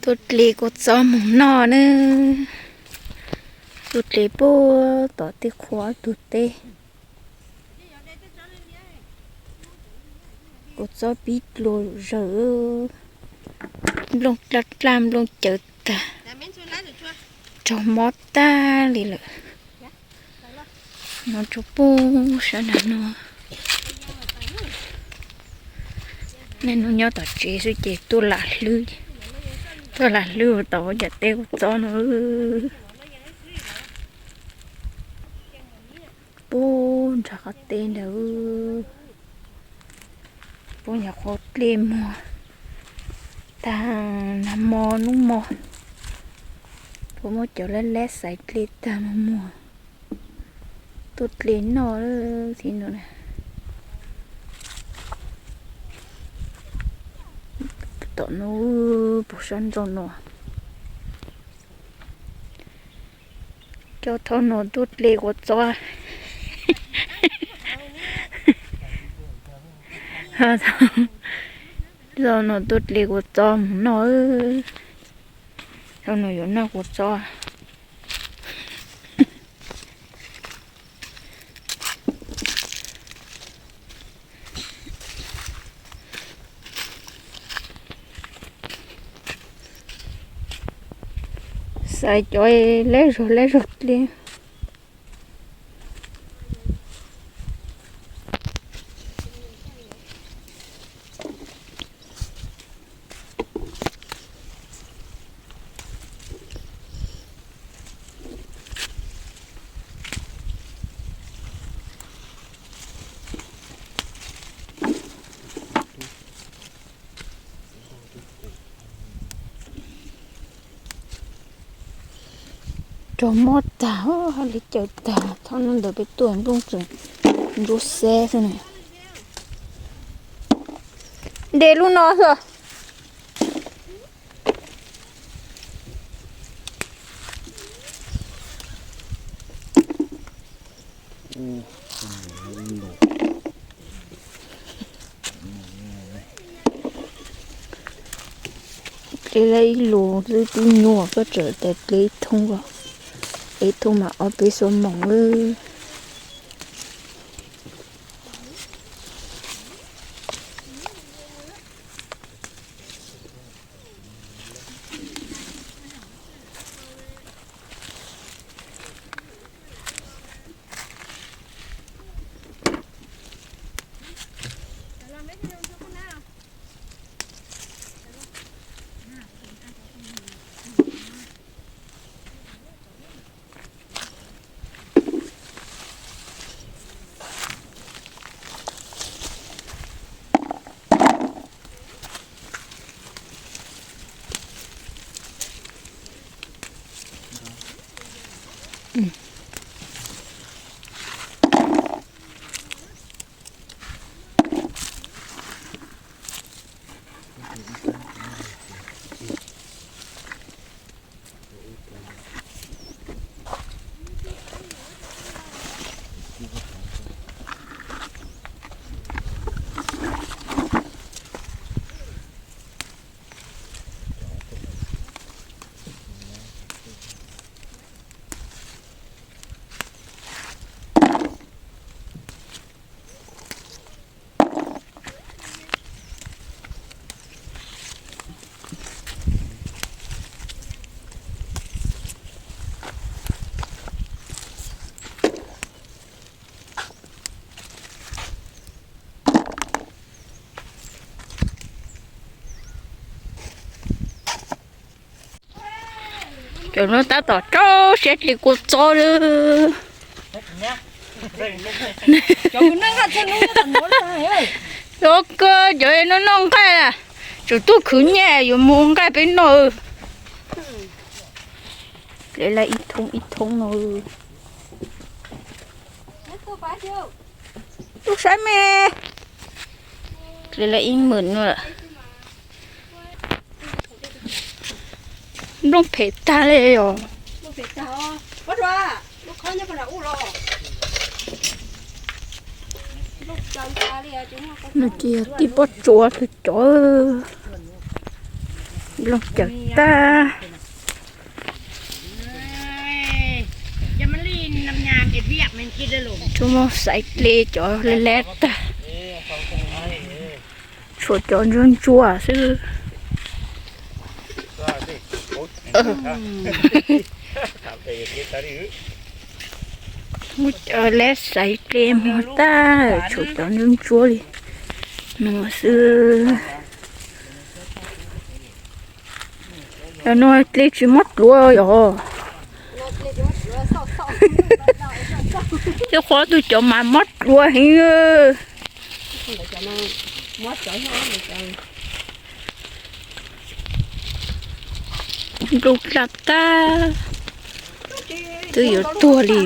Tuaj dle kua txob mus noj nawb. Tuaj dle puag tom tej qhua tug teb. Kua txob pib dlua zawg, nplooj dlaj dlaj nplooj cawv tag, raug mob tag li lawm. No tsuas puag sab nrag no. Nej hnub nyob tom tsev xwb ces tuaj lam hlwb, tuaj lam hlwb tom cov teb kua txob no. Puag nram qab teb ntawd, puag nyuam qhuav dle muag tag nag hmo hnub hmo, puag muab cov lab lab xaiv dle tag muag, tuaj dle noj thiab no. Tom no, puag sab nraud no. Coj thaum no tuaj dle kua txob. Thaum no tuaj dle kua txob mus noj. Thaum no yuav noj kua txob. Xaiv cov leb zog leb zog dle. Raug mob tag, haj li cawv tag, thaum no ntawd peb tuaj nplooj tseem ntsuab xeb xwb na. De lub no xwb. Dle lawm ib lus xwb twb nyuaj, koj tseem tias dle ib thoob, ib thoob mas ob peb xuab moos lawm. Cov no tab tom rau siab dle kua txob lawm. Cov kws noj nqaij, cov no noj nqaij, tsum tuaj khwv nyiaj yuav mus nqaij peb noj. Dle lawm ib thoob ib thoob no. Tuaj saib me. Dle lawm ib mum no. Nplooj phem tag li os. Nws ces yog tib pob tsuas tus cov. Nplooj cawm tag. Tsuas muaj xaiv dle cov lab lab tag. Tshuav cov ntsuab ntsuab xwb. Muab cov lab xaiv dle muag tag, tshuav cov ntsuab ntsuab li no xwb. Cov no dle tsis mob dluav yog. Tej qhov twg cov mas mob dluav heev. Nplooj daj tag, twb yuav tuag li.